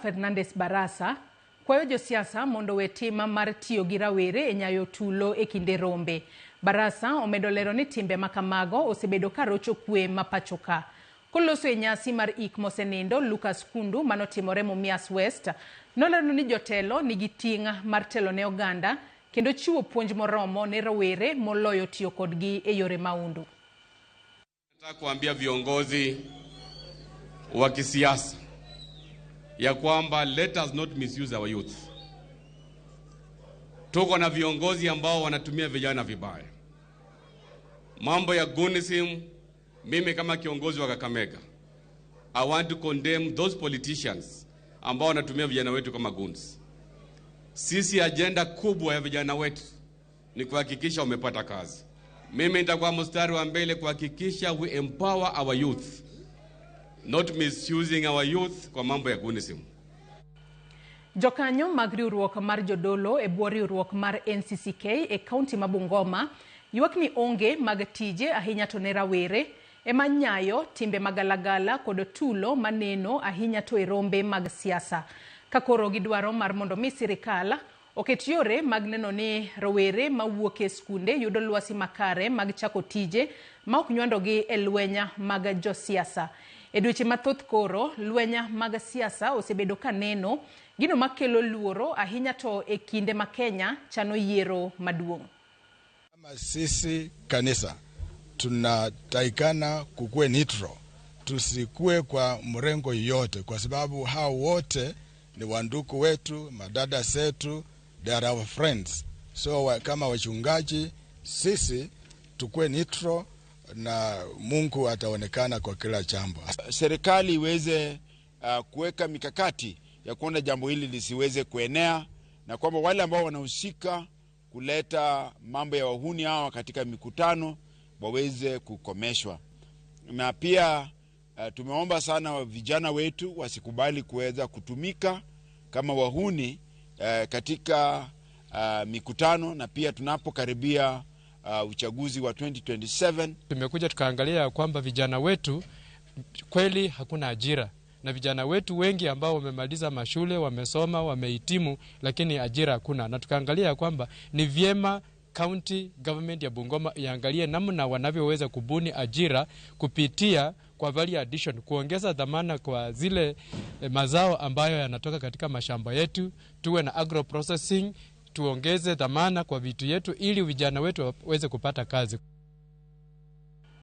Fernandes Barasa kwayo josiasa mondo owe tim mar tiyo gi rawere e nyayo tulo e kinde rombe. Barasa omedo lero ni timbe makamago osebedo ka rocho kwe ma pacho ka. Koloso e nyasi mar ik mosenindo Lucas Kundu manotimore Mumias West, nolero ni jotelo nigi ting' mar telo ne oganda kendo chiwo puonj moromo ne rowere moloyo tiyo kodgi e yore maundu. Nataka kuambia viongozi wa kisiasa ya kwamba let us not misuse our youth. Tuko na viongozi ambao wanatumia vijana vibaya. Mambo ya gunism, mimi kama kiongozi wa Kakamega, I want to condemn those politicians ambao wanatumia vijana wetu kama goons. Sisi ajenda kubwa ya vijana wetu ni kuhakikisha wamepata kazi. Mimi nitakuwa mstari wa mbele kuhakikisha we empower our youth, not misusing our youth kwa mambo ya gunism. Jokanyo mag riwruok mar jodolo e bwo riwruok mar NCCK e kaunti ma Bungoma ywak ni onge mag tije ahinya to ne rawere ema nyayo timbe magalagala kod tulo maneno ahinya to e rombe mag siasa. Ka koro gidwaro mar mondo mi sirikal oket yore mag neno ni rowere mawuok e skunde yudo lwasi makare mag chako tije ma ok nywandogi e lweny mag josiasa. E dweche mathoth koro, lweny mag siasa osebedo ka neno gino makelo luoro ahinya to e kinde ma Kenya chano yiero maduong'. Kama sisi kanisa tunatakikana kukuwe neutral, tusikue kwa mrengo yote, kwa sababu hao wote ni wandugu wetu, madada zetu, they are our friends. So kama wachungaji sisi tukuwe neutral na Mungu ataonekana kwa kila jambo. Serikali iweze kuweka mikakati ya kuona jambo hili lisiweze kuenea na kwamba wale ambao wanahusika kuleta mambo ya wahuni hawa katika mikutano waweze kukomeshwa. Na pia tumeomba sana vijana wetu wasikubali kuweza kutumika kama wahuni katika mikutano, na pia tunapokaribia uchaguzi wa 2027. Tumekuja tukaangalia kwamba vijana wetu kweli hakuna ajira, na vijana wetu wengi ambao wamemaliza mashule, wamesoma, wamehitimu, lakini ajira hakuna, na tukaangalia kwamba ni vyema county government ya Bungoma iangalie namna wanavyoweza kubuni ajira kupitia kwa value addition, kuongeza dhamana kwa zile mazao ambayo yanatoka katika mashamba yetu, tuwe na agro processing, tuongeze dhamana kwa vitu yetu ili vijana wetu waweze kupata kazi.